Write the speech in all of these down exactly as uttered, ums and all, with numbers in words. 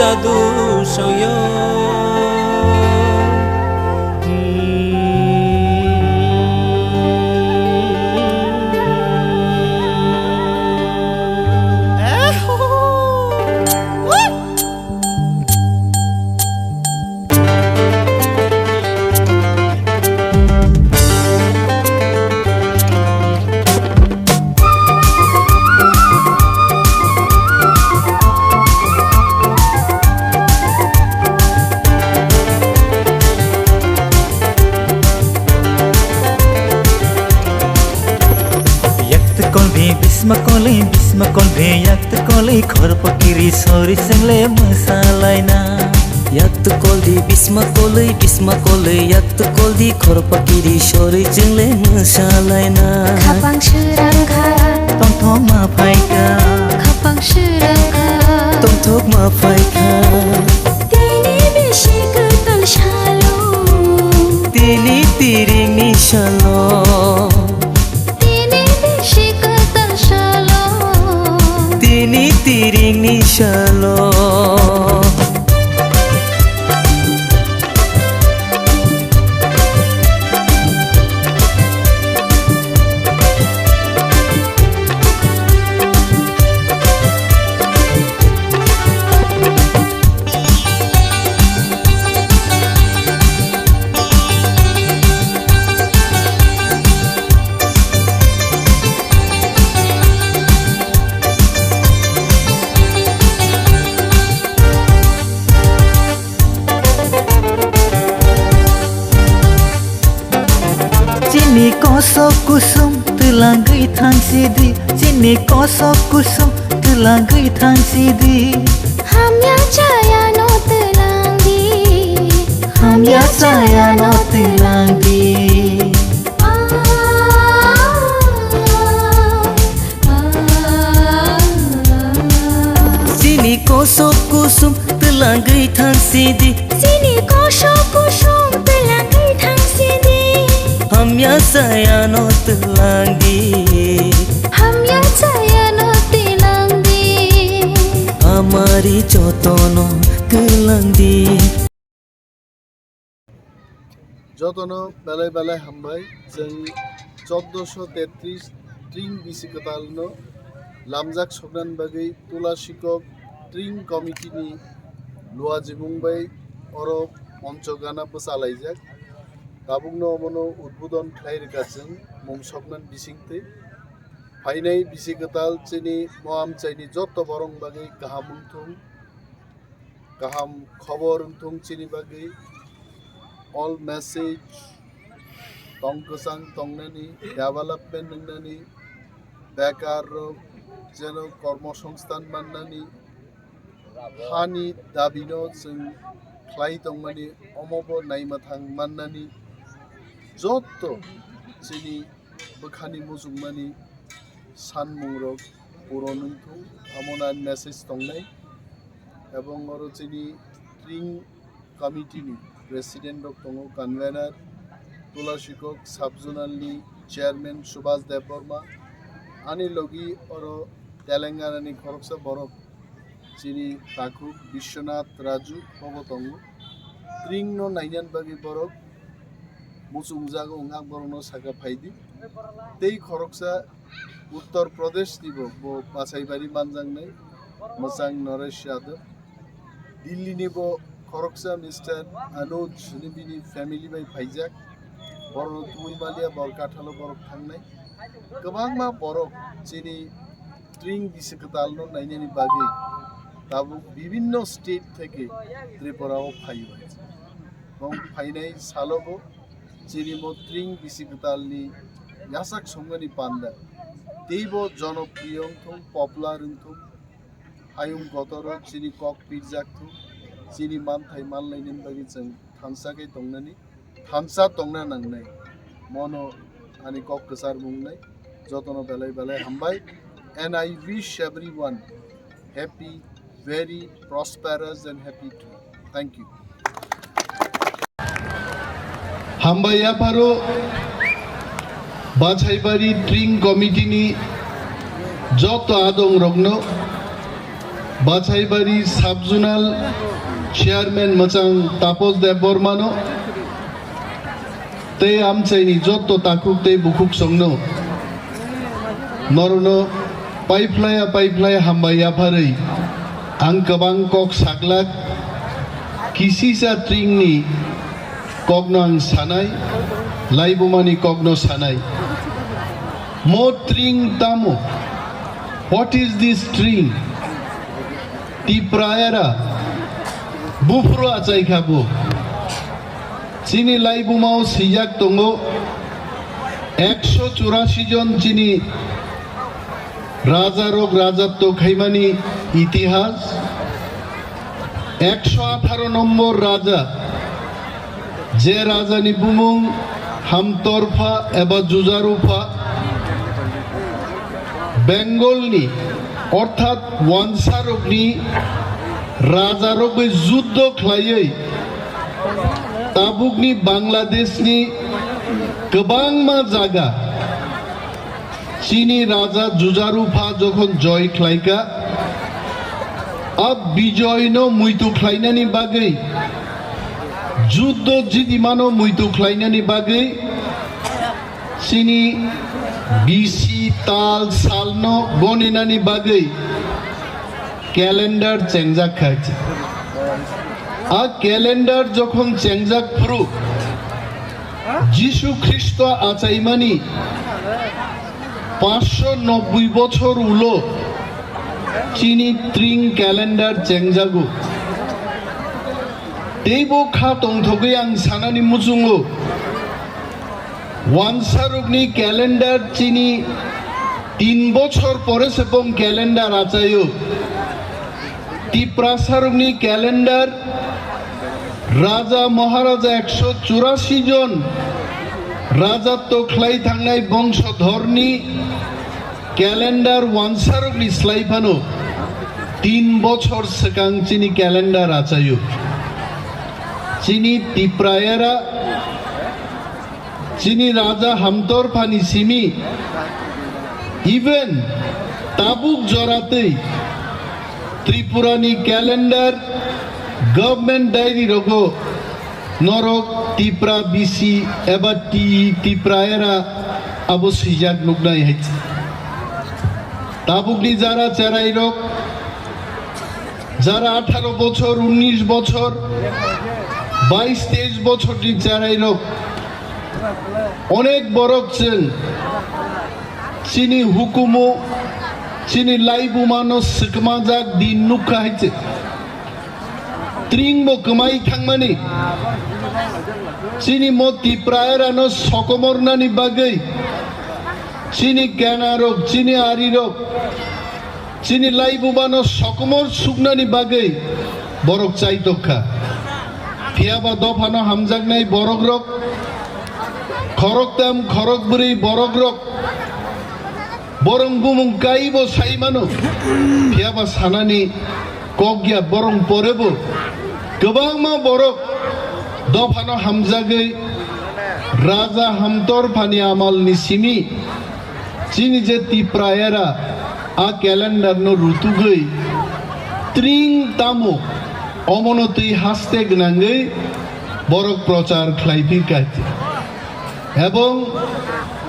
Adu soyo. Yak kolbi bisma kolwi, bisma kolbi yak kolwi, khorpokiri sori sengle mwsalaina. Yak koldi bisma kolwi, bisma kolwi yak koldi, khorpokiri sori sengle mwsalaina. Khapang srangkha. Tongthok ma phaikha. Khapang srangkha. Tongthok ma phaikha. Tini bisi kwtal salo. Tini tiringni salo. Tini bisi kwtal salo. Tini tiringni salo. Chini kosok kusum twlangwi thangsidi, chini kosok kusum twlangwi thangsidi. Hamya chayano twlangdi. Hamya chayano twlangdi. Chini kosok kusum twlangwi thangsidi. Chini kosok kusum twlangwi thangsidi. Hamya chayano twlangdi. Hamya chayano twlangdi. Amari jotono twlangdi. Jotono belai belai hambai. Chwng chordoso tetris tring bisi kwtalno lamjak soknani bagwi Tula Sikok Tring Committee ni luajimung bai oro moncho gana bwchalaijak. Tabukno omono udbodon khlai rwkha chwng mung soknani bisingtwi. Phainai bisi kwtal chini mo amchaini joto borok bagwi kaham wngthung. Kaham khobor wngthung chini bagwi. All message tong kwchang tongnani, development wngnani, bekar rok jeno kormo songsthan mannani, hani dabino chwng khlai tongmani, omobo naima thang mannani, jotto chini bwkhani muchungmani sanmungrok puron wngthung, amo nai message tongnai. Ebong oro chini Tring Committee ni President rok tongo, Convener Tula Sikok, Sub Zonal ni Chairman Subhas Debbarma, ani logi oro Telangana ni khoroksa borok chini takhuk Biswanath Raju bobo tongo. Tring no nainani bagwi borok muchungjago, wngkha borokno saka phaidi. Tei khoroksa Uttar Pradesh ni bo, bo Bachaibari manjaknai mwchang Naresh Yadav. Delhi ni bo khoroksa Mister Anuj ni bini family bai phaijak. Borokno tubui maliya, bor kathalo borok thangnai. Kwbangma borok chini Tring bisi kwtalno nainani bagwi tabuk bibinno state theke Tripura o phaio. Bong phainai salobo chini mo Tring bisi kwtalni yachak songmani panda teibo jonopriyo wngthung, popular wngthung, hayung kotoro chini kok pirjakthung, chini manthai manlainani bagwi chwng thansa khe tongnani. Thansa tongna nangnai. Mono ani kok kwchar mungnai. Jotono belai belai hambai. And I wish everyone happy, very prosperous and happy too. Thank you. Hambai yapharo Bachaibari Tring Committee ni joto adong rokno Bachaibari Sub-Zonal Chairman mwchang Tapos Debbarmano tei amchaini jotto takhuk tei bukhuk songno norokno paiphlaiya paiphlaiya hambai yapharwi ang kwbang kok saglak kisisa tringni kokno ang sanai, laibumani kokno sanai. Mo tring tamo? What is this tring? Tipraera buphuru achai kha bo. Chini laibumao swijak tongo, ekso churasi jon chini rajarok rajatto khaimani itihas, ekso atharo nombor raja, je rajani bumung Hamtorpha eba Jujarupha, Bengalni orthat wansarokni rajarokbai juddo khlaiwi tabukni Bangladeshni kwbangma jaga chini raja Jujarupha jokhon joy khlaikha, a bijoyno muitu khlainani bagwi, juddo jidimano muitu khlainani bagwi, chini bisi tal salno goninani bagwi calendar chengjak kha. A calendar jokhon chengjak phuru, Jisu Khristo achaimani paanch sho nobboi bochor ulo chini tring calendar chengjago. Teibo kha tongthogwi ang sanani muchungo, wansarokni calendar chini tin bochor pore se bong calendar achaio. Tiprasarokni calendar, raja maharaja ekso churasi jon rajatto khlai thangnai bongsodhorni calendar wansarokni slai phano tin bochor swkang chini calendar achaio. Chini Tipraera, chini raja Hamtorphani simi, even tabuk joratwi Tripurani calendar, government diary rogo norok Tipra bisi eba Ti-, Tipraera abo swijak nuknai hai. Tabukni jara cherairok, jara atharo bochor, unnish bochor, bais teish bochorni cherairok, onek borok chwng chini hukumu, chini laibumano swkmajak din nukha hai se. Tringbo kwmai thangmani, chini mo Tipraerano sokomornani bagwi, chini kenarok, chini arirok, chini laibumano sokomor suknani bagwi borok chaitok kha. Phiyaba dophano hamjaknai borokrok, khoroktam khorokbrwi borokrok, borong bumung kaibo sai mano. Phiyaba sanani kok ya borong porebo kwbangma borok dophano hamjagwi Raja Hamtorphani amalni simi chini je Tipraera a calendar no rutugwi tring tamo omono twi haste gwnangwi borok prochar khlai phi kha. Ebong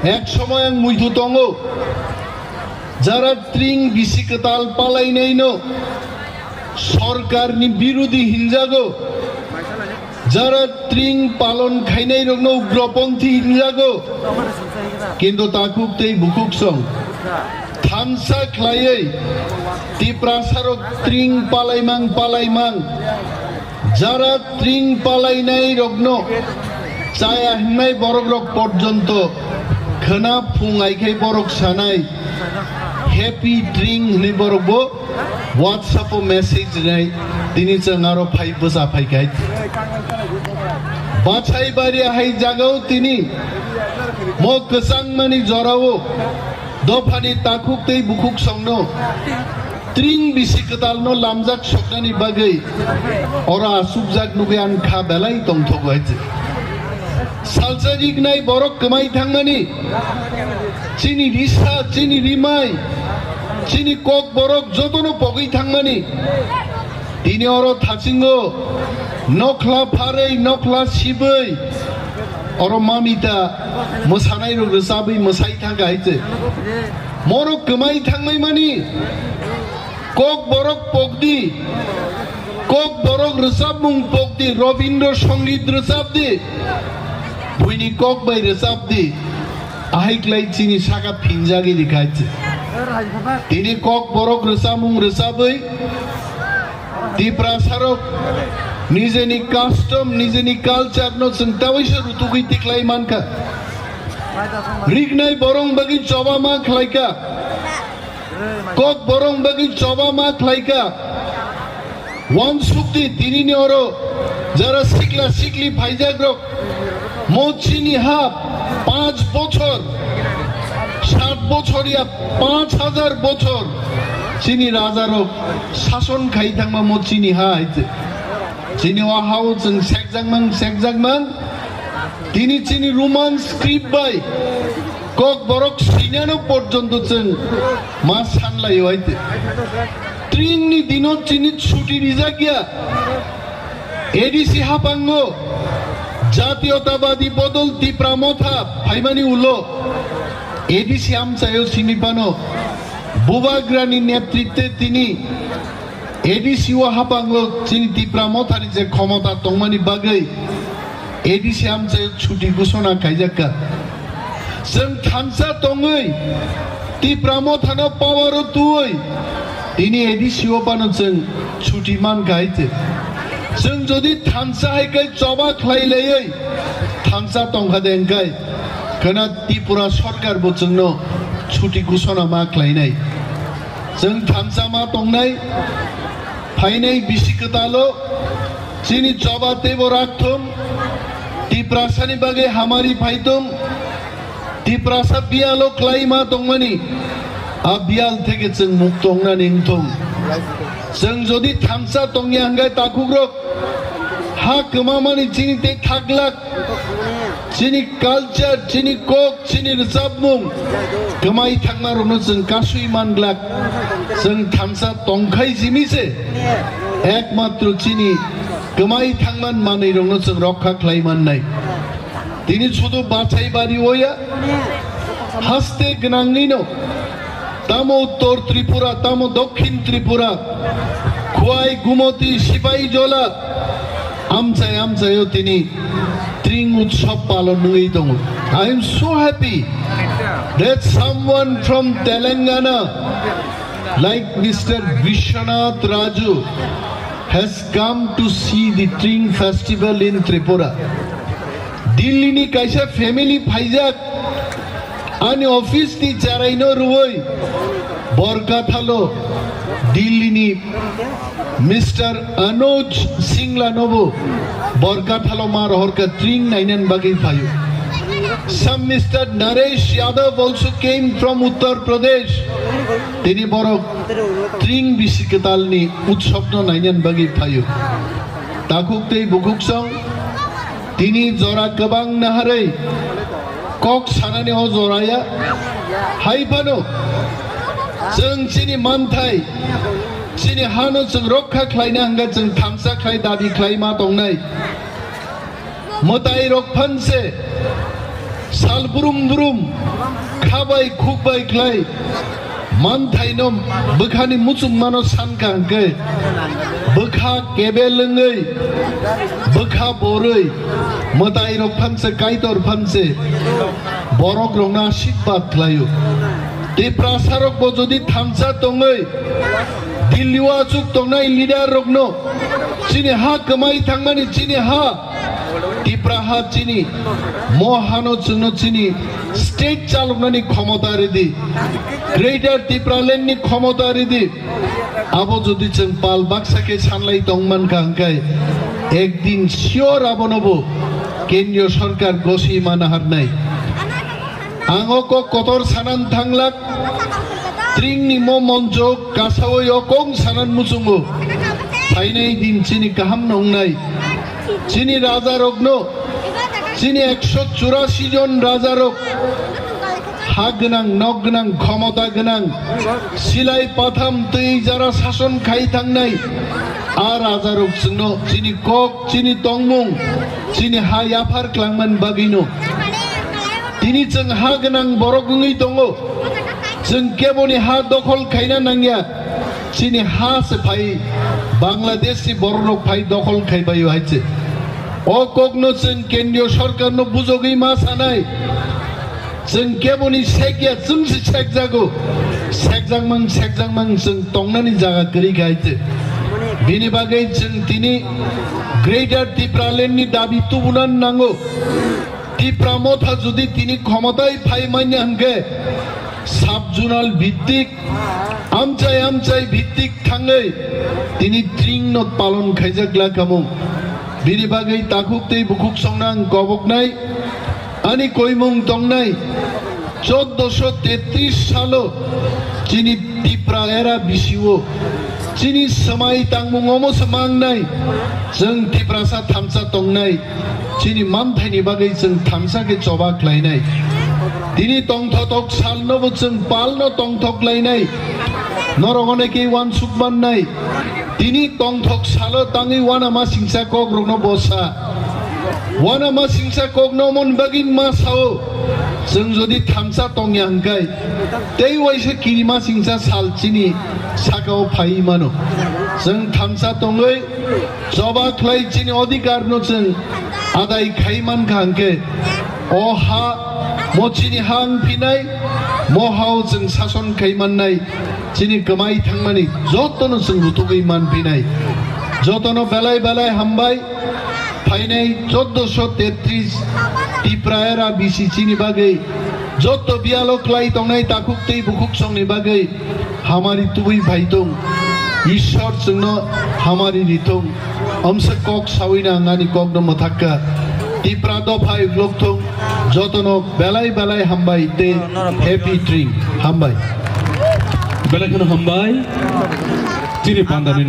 ek somoy ang muitu tongo, jara tring bisi kwtal palainaino sorkarni birudi hinjago, jara tring palon khainairokno ugroponthi hinjago, kintu takhuk tei bukhuk song thansa khlaiwi Tiprasarok tring palaimang palaimang, jara tring palainai rokno chaya hwnwi borok rok porjonto khwna phung ai khai borok sanai happy tring hwnwi borok bo WhatsApp o message rinai tini chwng aro phai bwsa phai khai. Bachai bari hai jagao tini mo kwchangmani jorao dophani takhuk tei bukhuk songno tring bisi kwtalno lamjak soknani bagwi oro asukjak nugwi ang kha belai tongthogo hai se. Salsa rignai borok kwmai thangmani, chini risa, chini rimai, chini kok borok jotono pogwi thangmani. Tini oro thasingo nokhla pharwi, nokhla sibwi, oro mamita mwsanairok rwchabwi mwsai thangkha hai se. Morok kwmai thangmai mani, kok borok pokdi, kok borok rwchapmung pokdi, Robindra Songit rwchapdi, buini kok bai rwchapdi, ahai klai chini saka phinjagwi rikha hai se. Tini kok borok rwchapmung rwchabwi, Tiprasarok nijeni custom, nijeni culture no chwng tawaisa rutugwi tiklai mankha. Rignai borok bagwi choba ma khlaikha. Kok borok bagwi choba ma khlaikha. Wansukdi tinini oro jara sikla sikli phaijakrok. Mo chini ha panch bochor, sat bochor ya panch hajar bochor chini rajarok sason khai thangma mo chini ha hai se. Chini o ha o chwng sekjakmang, sekjakmang. Tini chini Roman script bai kok borok swinano porjonto chwng ma sanlaio hai se. Tringni dino chini chuti rijak ya. A D C hapango Jatiyotabadi Bodol Tipra Motha phaimani ulo A D C amchaio simi phano Bubagrani netritwe tini A D C o hapango chini Tipra Mothani je khomota tongmani bagwi A D C amchaio chuti ghosona khaijakka. Chwng thansa tongwi, Tipra Mothano power o tuwi, tini A D C o phano chwng chuti mankha hai se. Chwng jodi thansa hai khe choba khlai laiwi thansa tongkha de hwnkhe, khwna Tripura sorkar bo chwngno chuti ghosona ma khlainai. Chwng thansa ma tongnai, phainai bisi kwtalo, chini choba teibo rakthung, Tiprasani bagwi hamari phaitung, Tiprasa biyalo khlaima tongmani, a biyal theke chwng mukto wngnani wngthung. Chwng jodi thansa tongya hwnkhe takhukrok, ha kwmamani chini tei thaglak, chini culture, chini kok, chini rwchapmung kwmai thangmarokno chwng kasui manglak. Chwng thansa tongkhai simi se ekmatro chini kwmai thangman manwirokno chwng rokha khlai mannai. Tini sudu bachai bari oya, haste gwnangwino tamo Uttor Tripura, tamo Dokhin Tripura, Khwai, Gumoti, Sipai Jola, amchai amchaio tini Tring Utsav palon wngwi tongo. I am so happy that someone from Telangana, like Mister Vishwanath Raju, has come to see the Tring festival in Tripura. Delhi ni kaisa family phaijak, ani office ni charaino rwui Borkathalo Delhi ni Mister Anuj Singla nobo Borkathalo ma rohorkha Tring nainan bagwi phaio. Some Mister Naresh Yadav also came from Uttar Pradesh. Tini borok Tring bisi kwtalni utsabno nainan bagwi phaio. Takhuk tei bukhuk song tini jora kwbang naharwi kok sanani o joraya hai phano chwng chini manthai, chini hano chwng rokha khlaina hwnkhe chwng thansa khlai dabi khlai ma tongnai. Mwtai rok phanse sal brum brum khabai khukbai khlai manthaino bwkhani muchungmano sankha hwnkhe bwkha kebel wngwi bwkha borwi mwtai rok phanse kaitor phanse borok rokno asirwad khlaio. Tiprasa rok bo jodi thansa tongwi Delhi o achuk tongnai leader rokno chini ha kwmai thangmani chini ha Tipra ha chini, mo hano chwngno chini state chaloknani khomota ridi, Greater Tipraland ni khomota ridi. Abo jodi chwng pal baksa khe sanlai tongmankha hwnkhe, ekdin sure abonobo kendriyo sorkar goswi mana harnai. Ang o kok kotor sanan thanglak, Tringni mo moncho kasawi o kok sanan muchungo. Phainai din chini kaham nongnai. Chini raja rokno Chini ekso churasi jon rajarok ha gwnang, nok gwnang, khomota gwnang, silai patham twi jara sason khai thangnai a rajarok chwngno chini kok, chini tongmung, chini ha yaphar klangmani bagwino tini chwng ha gwnang borok wngwi tongo. Chwng keboni ha dokhol khaina nangya. Chini ha se phai Bangladesh ni borok rok phai dokhol khai baio hai se. O kokno chwng kendriyo sorkar no bujogwi ma sanai. Chwng keboni sekya chwng se sekjago. Sekjakmang, sekjakmang chwng tongnani jaga kwrwi khai se. Bini bagwi chwng tini Greater Tipraland ni dabi tubunan nango. Tipra Motha jodi tini khomotai phai manya hwnkhe sub-zonal bhittik, amchai amchai bhittik thangwi tini tring no palon khaijak glakamung. Bini bagwi takhuk tei bukhuk songna ang koboknai, ani koimung tongnai. Choddoso tetris salo chini Tipra era bisio chini swmai tangmung omo se mangnai, chwng Tiprasa thamsa tongnai. Chini manthaini bagwi chwng thamsa khe choba khlainai. Tini tongthotok salnobo chwng palno tongthok lainai. Norok onekhe uansuk mannai. Tini tongthok salo tangwi uanama singsa kokrokno bosa. Uanama singsa kokno mon bagwi ma sao. Chwng jodi thamsa tongya hwnkhe, tei waisa kirima singsa sal chini sakao phaiwi mano. Chwng thamsa tongwi choba khlai chini odhikar no chwng adai khai mankha hwnkhe, o ha mo chini ha wngphinai, mo hao chwng sason khai mannai, chini kwmai thangmani jotono chwng rutugwi manphinai. Jotono belai belai hambai. Phainai choddoso tetris Tipra era bisi chini bagwi, jotto biyalo klai tongnai takhuk tei bukhuk songni bagwi hamari tubui phai tong. Ishwar chwngno hamari ri tong. Omsa kok sawina ang ani kokno mwthakka. Tipra dopha uklok thung. Jotono belai belai hambai tei happy tring. Hambai. Belai kheno hambai. Chini pandani